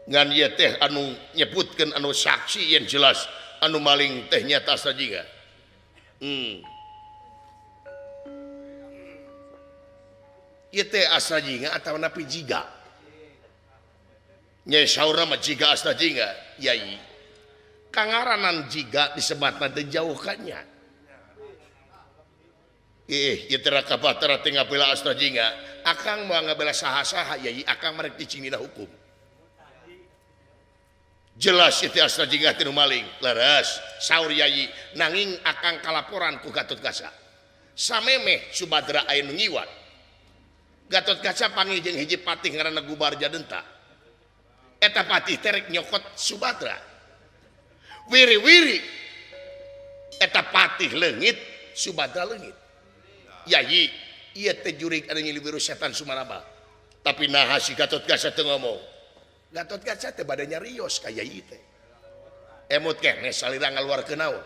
ngan ieu teh anu nyebutkeun anu saksi yang jelas anu maling teh nyata Astra Jingga. Ieu teh Astra Jingga atawa napi jiga nya saurna mah jiga Astra Jingga yai kangaranan jiga disebatna teh jauh ka nya ieu teh Raka Batara teh ngabela Astra Jingga akang moal ngabela saha-saha yai akang marek cicing dina hukum jelas ieu teh Astra Jingga teh nu maling leres saur yai nanging akang kalaporan ku Gatotkaca samemeh Subadra aya nu ngiwat Gatotkaca panggih jeung hiji patih ngaranna Gubarja Denta eta patih teh rek nyokot Subadra wiri-wiri eta patih leungit Subadra leungit yai ieu teh jurig anu nyiliwiru setan Sumaraba tapi naha si Gatotkaca teu ngomong Gatotkaca teh bade nyarios ka yai teh emut keneh salira ngaluarkeun naon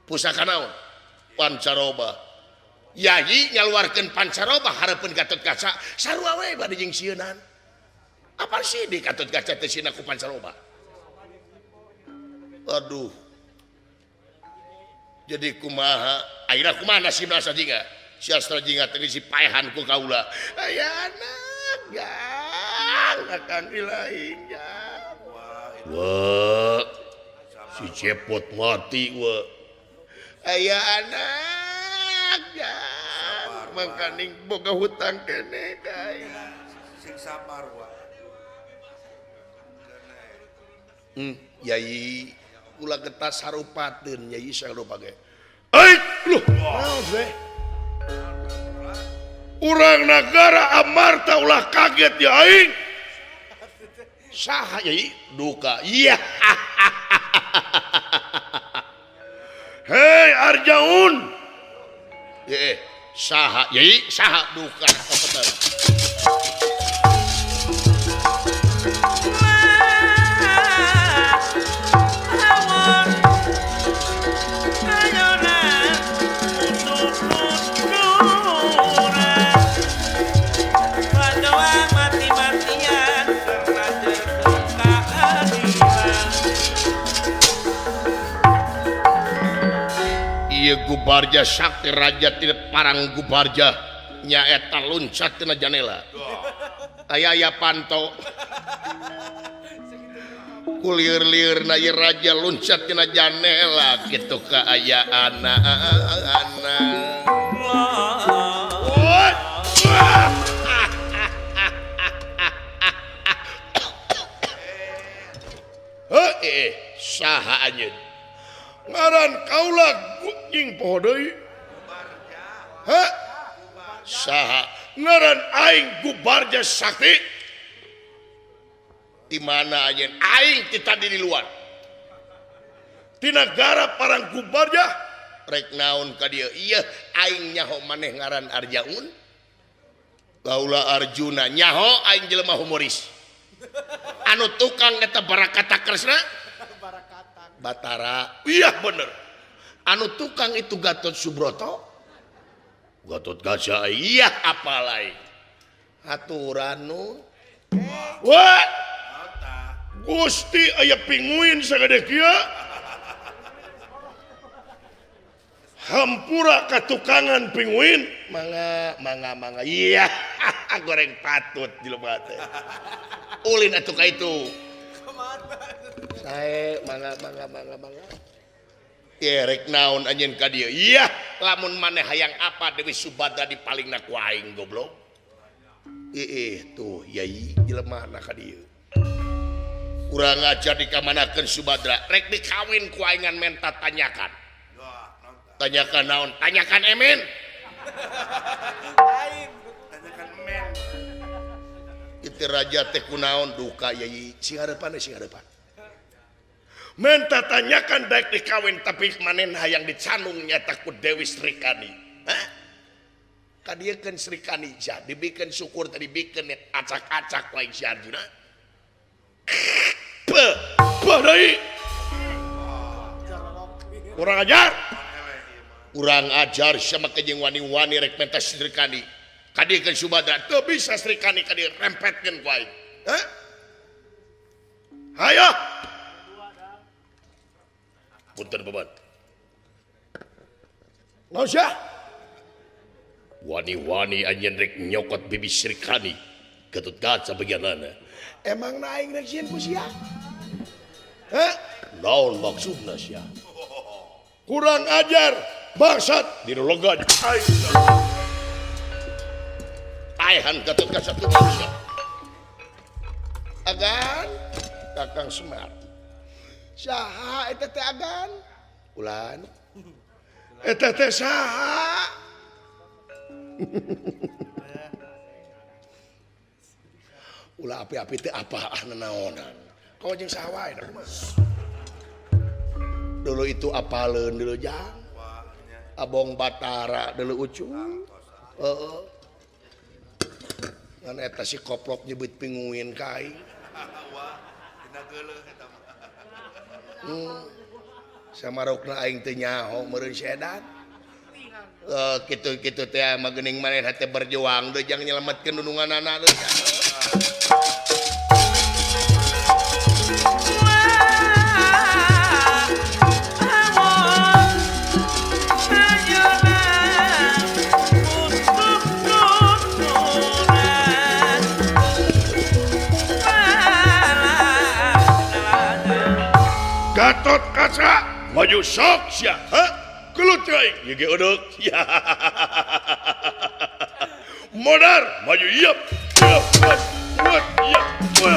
pusaka naon pancaroba yai ngaluarkeun pancaroba hareupeun Gatotkaca sarua we bade jeung sieunan apa sih di Gatotkaca teh sieuna ku pancaroba aduh jadi kumaha ayeuna kumaha nasibna Astra Jingga si Astra Jingga teh si paehan ku kaula aya anak jang akan ilahi jang wah si cepot mati wah aya anak jang mangkaning boga hutang keneh guys sing sabar wa yai ulah getas sarupateun yai sarupa ge euy loh naon teh Urang nagara Amarta ulah kaget ya aing. Saha yai duka. Iya. Hei Arjaun. Saha yai saha duka. Gubarja Sakti Raja tidak parang Gubarja nyaeta loncat tina janela aya aya panto kulir-lir na ieu raja loncat tina janela kitu kaayaan anak. Heuh saha anjeun ngaran kaula kucing poho deui. Hah? Saha ngaran aing Gubarja Sakti. Di mana anjeun? Aing ti tadi di luar. Ti nagara Parang Gubarja. Rek naon ka dieu? Ieu aing nyaho maneh ngaran Arjaun. Kaula Arjuna nyaho aing jelema humoris. Anu tukang eta Barakata Kresna? Batara. Iya bener. Anu tukang itu Gatot Subroto. Gatot Kaca. Iya apalai. Aturan nu. Wah. Gusti aya pinguin sagede kieu. Hampura katukangan pinguin. Mangga mangga mangga. Iya goreng patut jelema teh. Ulin atuh ka itu. Sae mangga mangga mangga mangga. Ye rek naon anjeun ka dieu? Iya, lamun maneh hayang apa Dewi Subadra dipalingna ku aing goblok. Ih tuh yai jelema na ka dieu. Kurang ajar dikamanakeun Subadra, rek dikawin ku aingan menta tanyakan. Tanyakan naon? Tanyakan emen. Tanyakan emen. Itu raja teh kunaon duka yai sing hareupan sing hareupan. Menta tanyakan daek dikawin tapi manehna hayang dicandung nyata ku Dewi Srikani. Hah? Kadiekeun Srikani sia dibikeun syukur tadi bikeun acak-acak lain si Arjuna. Beuh, beuh deui. Kurang ajar. Kurang ajar sama kejeng wani-wani rek menta Srikani. Kadiekeun Subadra teu bisa Srikani kadieu rempetkeun ku aing. Hah? Hayo. Punten beban. Naon sia? Wani-wani anjeun rek nyokot bibi Srikani. Gatot Kaca bagianana. Emang na aing rek sieun ku sia? Hah? Naon maksudna sia? Kurang ajar, bangsat, dinologan aing. Taehan Gatot Kaca teu bisa. Agan Kakang Semar. Saha eta teh agan? Ulan. Eta teh saha? Ulah api-api teh apa ah nanaonan. Kau jeung saha wae da kumaha. Dulu itu apaleun dulu jang. Abong Batara dulu ucung. Heeh. Ngan eta si koplok nyebut pinguin ka aing. Samarokna aing teu nyaho meureun si edan. Kitu-kitu teh mah geuning manehna teh berjuang deui jang nyelametkeun nununganana deui. Gatot Kaca maju sok sia. Hah? Gelut aing ieu ge eudeuh. Modar maju ieu. Ieu. Ieu. Ieu.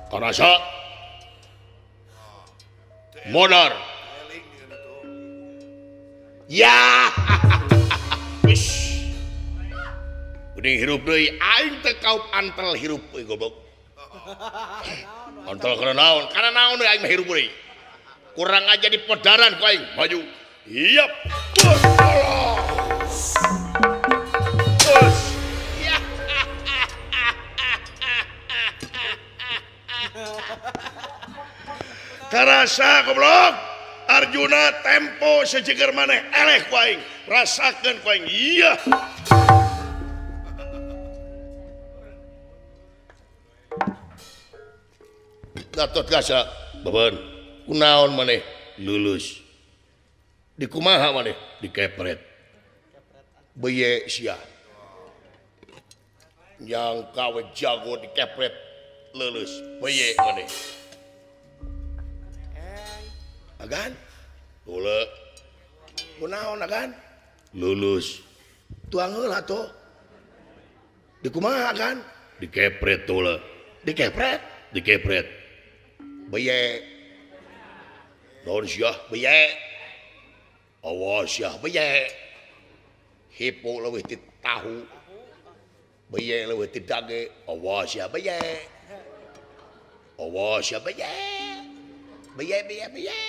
Karasa. Modar. Ya. Geuning hirup deui aing teh kaup antel hirup euy goblok. Antel kana naon? Kana naon deui aing mah hirup deui. Kurang aja di podaran ku aing. Maju. Yap. Bos. Bos. Ya. Karasa goblok. Arjuna tempo sejeger maneh eleh ku aing. Rasakeun ku aing. Iya. Gatot Kaca beban kunaon maneh lulus dikumaha maneh dikepret beye sia yang kawe jago dikepret lulus beye maneh agan tule kunaon agan lulus tuang heula atuh dikumaha agan dikepret tule dikepret dikepret beye naon sia beye awas sia beye hipo leuwih ti tahu beye leuwih ti dage awas sia beye awas sia beye beye beye beye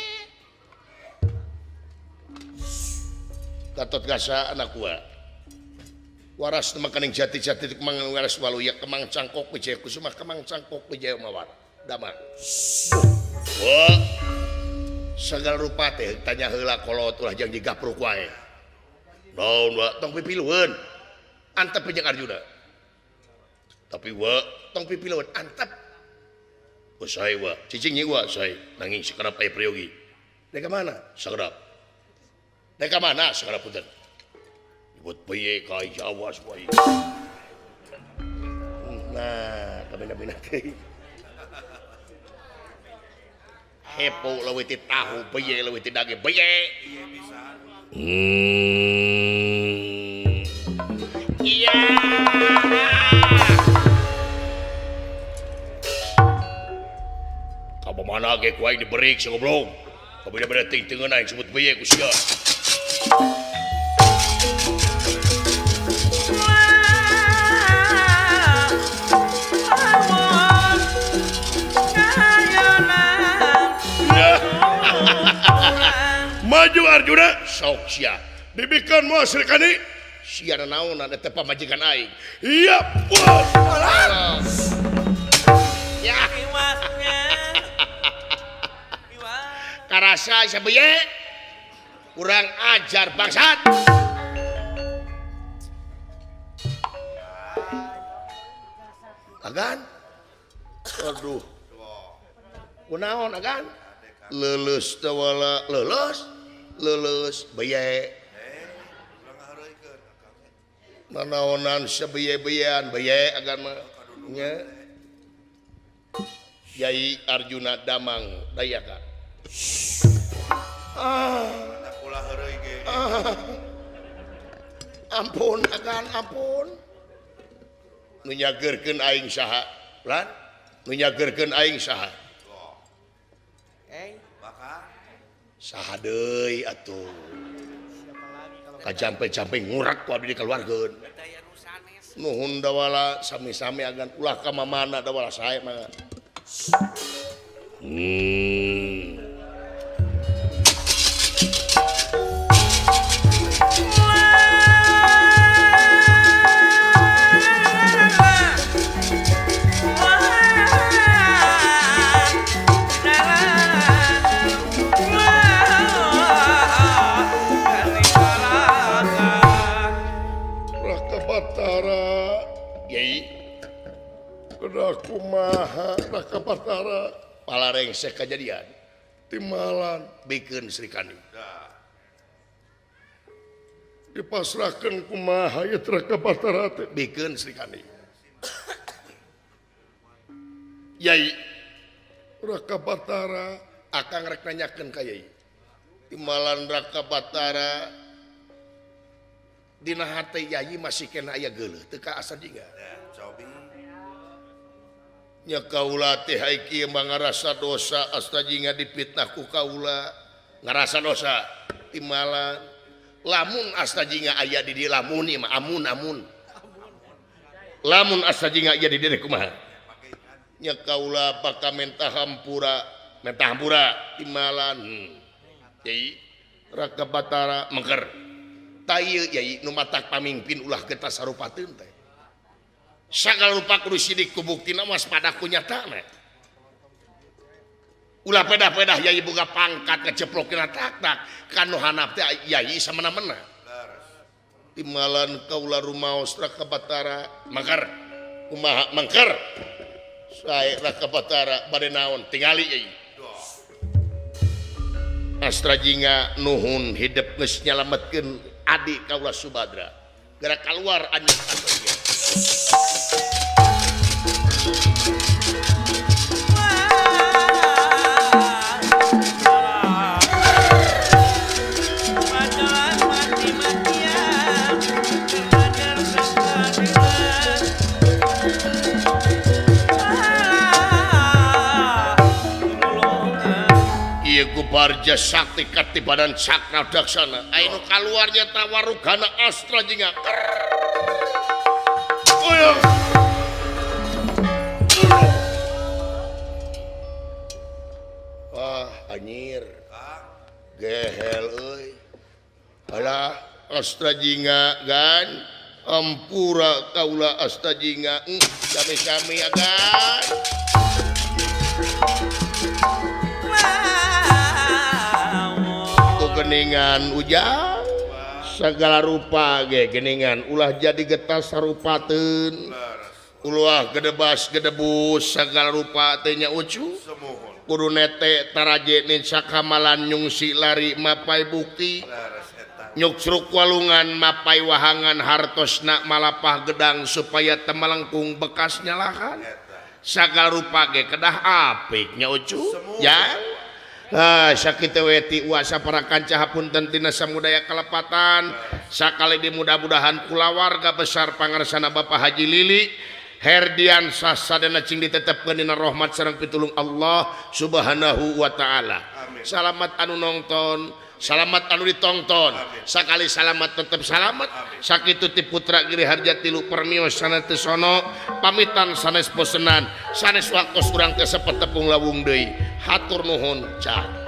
Gatot Kaca anak gua waras makaning jati-jati kemang waras waluya kemang cangkok wijaya kusuma kemang cangkok wijaya mawar damang. Wah, segala rupa teh tanya heula kolot ulah jang jigapruk wae. Naon wa tong pipilueun. Antep jeung Arjuna. Tapi wa tong pipilueun antep. Oh sae wa, cicing nya wa sae nanging sakerap aya priyogi. Dek ka mana? Sakerap. Dek ka mana? Sakerap punten. Nyebut piye ka awas wae. Nah, kabina-bina teh. Hepo leuwih ti tahu beye leuwih ti dage beye. Iya. Ka mana ge ku aing diberik si goblok. Kabina-bina ting tengeun aing sebut beye ku sia. Maju Arjuna sok sia dibikeun moal Sri Kandi sia naonan eta pamajikan aing. Iya. Ya. Karasa sabeye kurang ajar bangsat. Agan. Aduh. Kunaon agan? Lulus teh wala lulus. Lulus beye nanaonan sebeye-beyean beye agan mah nya Yai Arjuna Damang Dayaka. Ampun agan ampun nu nyageurkeun aing saha lan nu nyageurkeun aing saha saha deui atuh kajampe-jampe ngurak ku abdi dikeluarkeun nuhun dawala sami-sami agan ulah ka mamana dawala sae mangga. Kumaha Raka Batara palarengsek kajadian timalan bikeun Sri Kandi dipasrahkeun kumaha ieu Raka Batara teh bikeun Sri Kandi Yai Raka Batara akang rek nanyakeun ka Yai timalan Raka Batara dina hate Yai masih kena aya geuleuh teu ka asa jingga. Nya kaula teh ai kieu mah ngarasa dosa asta jingga dipitnah ku kaula ngarasa dosa timalan lamun asta jingga aya di dieu lamun ieu mah amun amun Lamun asa jingga jadi diri kumaha? Nya kaula bakal mentah hampura, mentah hampura timalan. Yai Raka Batara mengker. Ta ieu yai nu matak pamingpin ulah getas sarupateun teh. Sagala rupa kudu sidik ku buktina waspada ku nyatana. Ulah pedah-pedah yai boga pangkat ngeceplokna tak-tak kanu hanap teh yai samena-mena. Timalan kaula rumaos Raka Batara mangker. Kumaha mangker? Sae Raka Batara bade naon tingali yai. Astra Jingga nuhun hidep geus nyalametkeun adi kaula Subadra. Geura kaluar anjeun Astra. Barja sakti katibanan cakra daksana anu kaluarnya tawarugana Astra Jingga. Wah anjir gehel euy. Alah Astra Jingga gan ampura kaula Astra Jingga sami-sami agan. Geningan ujang segala rupa ge geningan ulah jadi getas sarupateun ulah gedebas gedebus segala rupa teh nya ucu kudu nete taraje nin sakamalan nyungsi lari mapai bukti nyuksruk walungan mapai wahangan hartosna malapah gedang supaya temelengkung bekas nyalahan segala rupa ge kedah apik nya ucu ya. Sakit weti uasa para kanca hapunten tina samudaya kalepatan sakali di mudah-mudahan kulawarga besar pangarsana Bapak Haji Lili Herdian sasadana cing ditetepkeun dina rahmat sareng pitulung Allah Subhanahu wa taala. Salamat anu nonton, salamat anu ditongton, sakali salamat tetep salamat. Sakitu ti putra Giri Harja tilu permios sanes sono pamitan sanes bosenan sanes waktos urang teh sepet tepung lawung deui. Hatur nuhun cak.